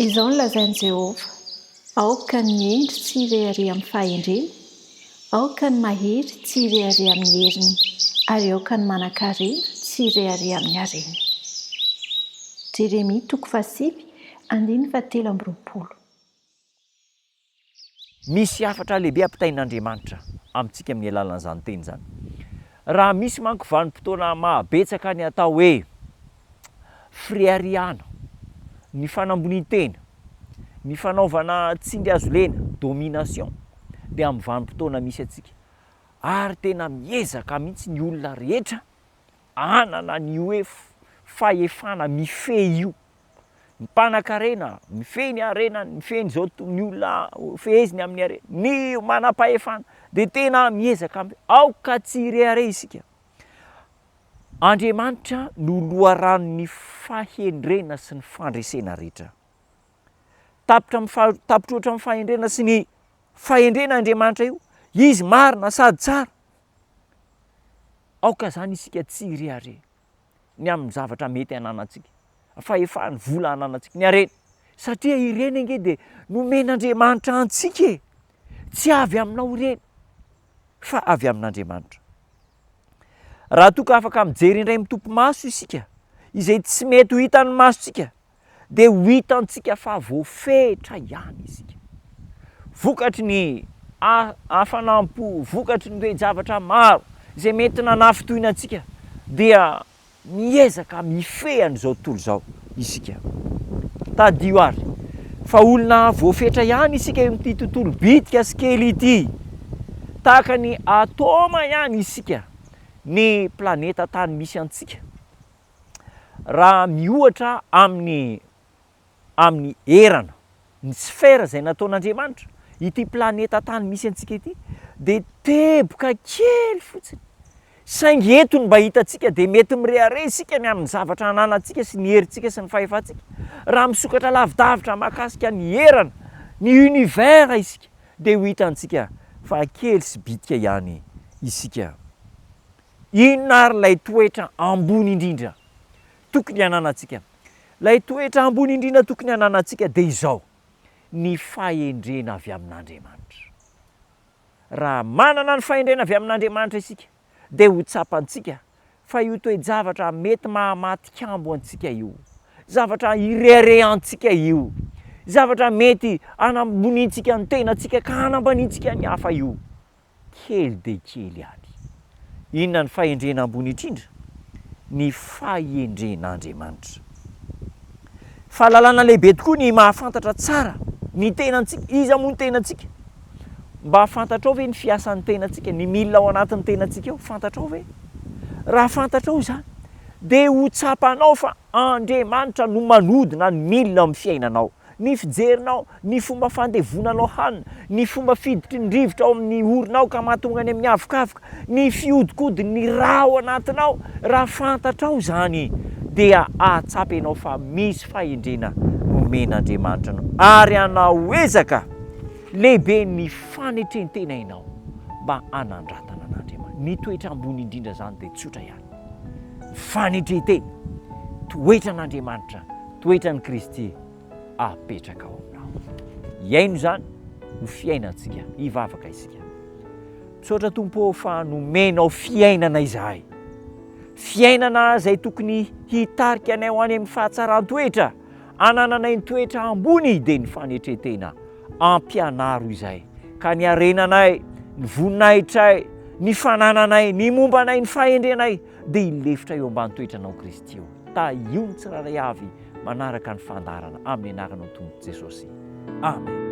Izao no lazain'i Jehovah, Aoka ny hendry tsy hirehareha amin'ny fahendreny, aoka ny mahery tsy hirehareha amin'ny heriny, ary aoka ny manankarena tsy hirehareha amin'ny hareny. Jeremia toko fahasivy, andininy fahatelo amby 20. Misy hafatra lehibe ampitain'Andriamanitra amintsika amin'ny alalan'izany teny izany. Raha misy manko vanim-potoana mahabetsaka ny atao hoe fireharehana, ny fanambonian-tena, ny fanaovana tsindry hazo lena, domination, dia amin'ny vanim-potoana misy antsika. Ary tena miezaka mihitsy ny olona rehetra hanana an'io hoe fahefana mifehy io. Ny mpanan-karena mifehy ny harenany, mifehy ny izao ny olona feheziny amin'ny harena, ny manam-pahefana dia tena miezaka mifehy. Aoka tsy hirehareha isika. Andriamanitra no loharanon'ny fahendrena sy ny fandresena rehetra. Tapitra amin'ny faha, tapitra ohatra amin'ny fahendrena sy ny fahendrena Andriamanitra io. Izy marina sady tsara. Aoka izany isika tsy hirehareha. ny amin'ny zavatra mety ananantsika, fahefana, vola ananantsika, ny harena. Satria ireny ange dia nomen'Andriamanitra antsika e! Tsy avy aminao ireny fa avy amin'Andriamanitra. Raha toa ka afaka mijery indray mitopy maso isika, izay tsy mety ho hitan'ny masontsika, dia ho hitantsika fa voafetra ihany isika. Vokatry ny hafanam-po, vokatry ny toe-javatra maro izay mety nanafintohina antsika, dia miezaka mifehy an'izao tontolo izao isika. Tadidio àry fa olona voafetra ihany isika eo amin'ity tontolo bitika sy kely ity. Tahaka ny atôma ihany isika, ny planeta tany misy antsika. Raha miohatra amin'ny amin'ny erana, ny sphère izay nataon'Andriamanitra, ity planeta tany misy antsika ity dia teboka kely fotsiny. Saingy eto ny mba hitantsika dia mety mirehareha isika ny amin'ny zavatra ananantsika sy ny herintsika sy ny fahefantsika. Raha misokatra lavidavitra mahakasika ny erana, ny univers isika dia ho hitantsika fa kely sy bitika ihany isika. Inona ary ilay toetra ambony indrindra tokony hananantsika? Ilay toetra ambony indrindra tokony hananantsika dia izao, ny fahendrena avy amin'Andriamanitra. Raha manana ny fahendrena avy amin'Andriamanitra isika, dia ho tsapantsika fa io toe-javatra mety mahamaty kambo antsika io, zavatra ireharehantsika io, zavatra mety hanamboniantsika ny tenantsika ka hanambaniantsika ny hafa io, kely dia kely ihany. Inona ny fahendrena ambony indrindra? Ny fahendren'Andriamanitra. Fahalalana lehibe tokoa ny mahafantatra tsara ny tenantsika. Iza moa ny tenantsika? Mba fantatrao ve ny fiasan'ny tenantsika, ny milina ao anatin'ny tenantsika ao? Fantatrao ve? Raha fantatrao izany, dia ho tsapanao fa Andriamanitra no manodina ny milina amin'ny fiainanao. Ny fijerinao, ny fomba fandevonanao hanina, ny fomba fiditry ny rivotra ao amin'ny oronao ka mahatonga any amin'ny avokavoka, ny fihodinkodin'ny rà ao anatinao, raha fantatrao izany dia hahatsapa ianao fa misy fahendrena nomen'Andriamanitra anao ary hanao ezaka lehibe ny fanetren-tena ianao mba hanandratana an'Andriamanitra. Ny toetra ambony indrindra izany dia tsotra ihany, ny fanetren-tena, toetran'Andriamanitra. Toetran'i Kristy apetraka ao aminao. Hiaino izany ho fiainantsika. Hivavaka isika. Misaotra Tompo ô fa nomenao fiainana izahay. Fiainana izay tokony hitarika anay ho any amin'ny fahatsaran-toetra, anananay ny toetra ambony dia ny fanetren-tena. Ampianaro izahay ka ny harenanay, ny voninahitray, ny fanananay, ny momba anay, ny fahendrenay dia hilefitra eo ambany toetranao Kristy ô. Tahio ny tsirairay avy manaraka ny fandaharana amin'ny anaranao Tompo Jesosy. Amen.